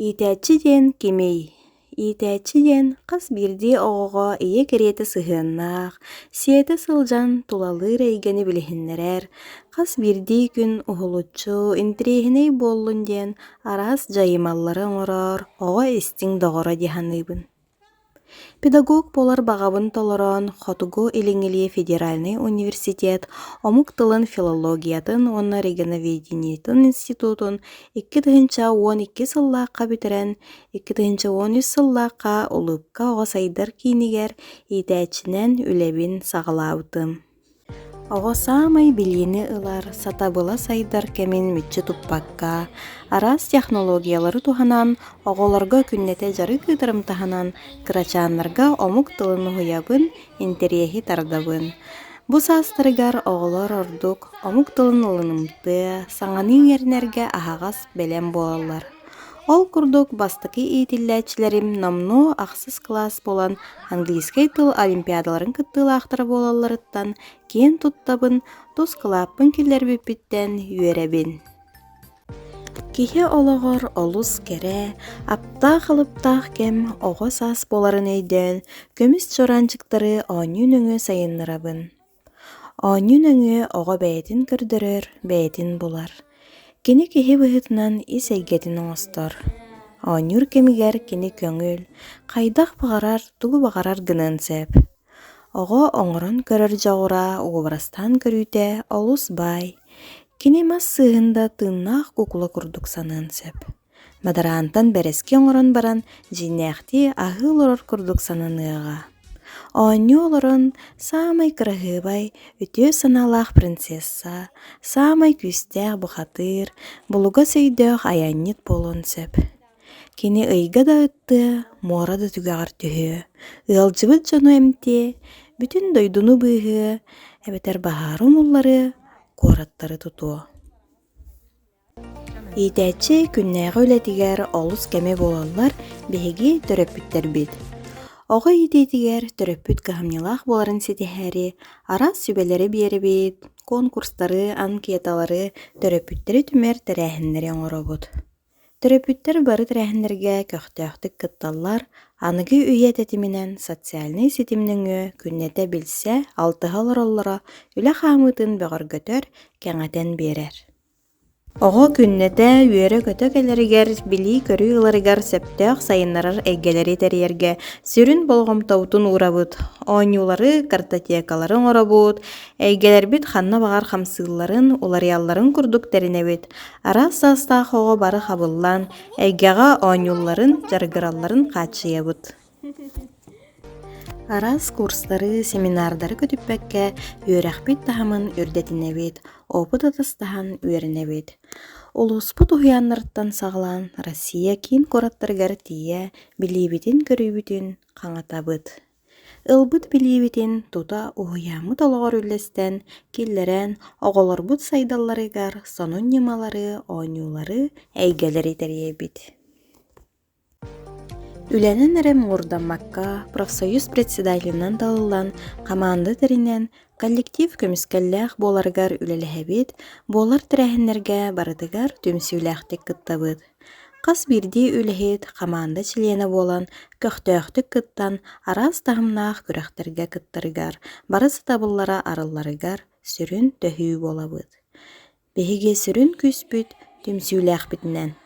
Иитээччи диэн кимий? Иитээччи диэн хас биирдии оҕоҕо ийэ кэриэтэ сыһыаннаах, сиэтэ сылдьан тулалыыр эйгэни билиһиннэрэр, хас биирдии күн уһулуччу, интэриэһинэй буоллун диэн араас дьайымаллары оҥорор оҕо истиҥ доҕоро дии саныыбын. Педагог буолар баҕабын толорон, Хотугу Илиҥҥи федеральнай университет омук тылын филологиятын уонна регионоведениетын институтун 2012 сыллаахха бүтэрэн, 2013 сыллаахха Улыбка оҕо сайдар киинигэр иитээччинэн үлэбин саҕалаабытым. Оҕо саамай билиини ылар, сатабыла сайдар кэмин мүччү туппакка, араас технологиялары туһанан, оҕолорго күннэтэ дьарык ыытарым таһынан, кырачааннарга омук тылын уһуйабын, интэриэһи тардабын. Бу саастарыгар оҕолор ордук омук тылын ылынымтыа, саҥаны иҥэринэргэ аһаҕас, бэлэм буолаллар. Ол курдук бастакы иитиллээччилэрим номнуо ахсыс кылаас буолан английскай тыл олимпиадаларын кыттыылаахтара буолалларыттан киэн туттабын, тус кылааппын киллэрбиппиттэн үөрэбин. Киһи олоҕор олус кэрэ, аптаах-алыптаах кэм оҕо саас буоларын өйдөөн, көмүс чуораанчыктары оонньуу нөҥүө сайыннарабын. Оонньуу нөҥүө оҕо бэйэтин көрдөрөр, бэйэтин булар. Кини киһи быһыытынан ис эйгэтин оҥостор. Оонньуур кэмигэр кини көҥүл, хайдах баҕарар, тугу баҕарар гыныан сөп. Оҕо оҥорон көрөр дьоҕура, уобарастаан көрүүтэ олус баай. Кини мас сыыһын да тыыннаах куукула курдук саныан сөп. Бадараантан бэрэски оҥорон баран, дьиҥнээхтии аһыы олорор курдук сананыаҕа. Оонньуу олорон саамай кыраһыабай, үтүө санаалаах принцесса, саамай күүстээх бухатыыр, булугас өйдөөх айанньыт буолуон сөп. Кини ыйга да ыттыа, муора да түгэҕэр түһүө, ыалдьыбыт дьону эмтиэ, бүтүн дойдуну быыһыа эбэтэр баһаары умулларыа, куораттары тутуо. Иитээччи күннээҕи үлэтигэр олус кэмэ буолаллар биһиги төрөппүттэрбит. Оҕо иитиитигэр төрөппүт кыһамньылаах буоларын ситиһээри араас сүбэлэри биэрэбит, конкурстары, анкеталары, төрөппүттэри түмэр тэрээһиннэри оҥоробут. Төрөппүттэр бары тэрээһиннэргэ көхтөөхтүк кытталлар, аныгы үйэ тэтиминэн социальнай ситим нөҥүө күннэтэ билсэ, алтыһа олороллоро үлэ хаамыытын бөҕөргөтөр, кэҥэтэн биэрэр. Оҕо күннэтэ үөрэ-көтө кэлэригэр, билии-көрүү ыларыгар сөптөөх сайыннарар эйгэлэри тэрийэргэ сүрүн болҕомтобутун уурабыт. Оонньуулары, картотекалары оҥоробут, эйгэлэрбит ханна баҕар хамсыылларын, уларыйалларын курдук тэринэбит. Араас саастаах оҕо бары хабыллан, эйгэҕэ оонньуулларын, дьарыгыралларын хааччыйабыт. Араас курстары, семинардары көтүппэккэ үөрэхпит таһымын үрдэтинэбит, опыт атастаһан үөрэнэбит. Улууспут уһуйааннарыттан саҕалаан Россия киин куораттарыгар тиийэ билиибитин-көрүүбүтүн хаҥатабыт. Ылбыт билиибитин тута уһуйааммыт олоҕор үллэстэн, киллэрэн, оҕолорбут сайдалларыгар сонун ньымалары, оонньуулары, эйгэлэри тэрийэбит. Үлэнэн эрэ муҥурдаммакка, профсоюз председателинэн талыллан, хамаанда тэринэн, коллектив көмүскэллээх буоларыгар үлэлэһэбит, буолар тэрээһиннэргэ барытыгар түмсүүлээхтик кыттабыт. Хас биирдии үлэһит хамаанда чилиэнэ буолан, көхтөөхтүк кыттан, араас таһымнаах күрэхтэргэ кыттарыгар, бары сатабыллара арылларыгар сүрүн төһүү буолабыт. Биһиги сүрүн күүспүт түмсүүлээхпитинэн.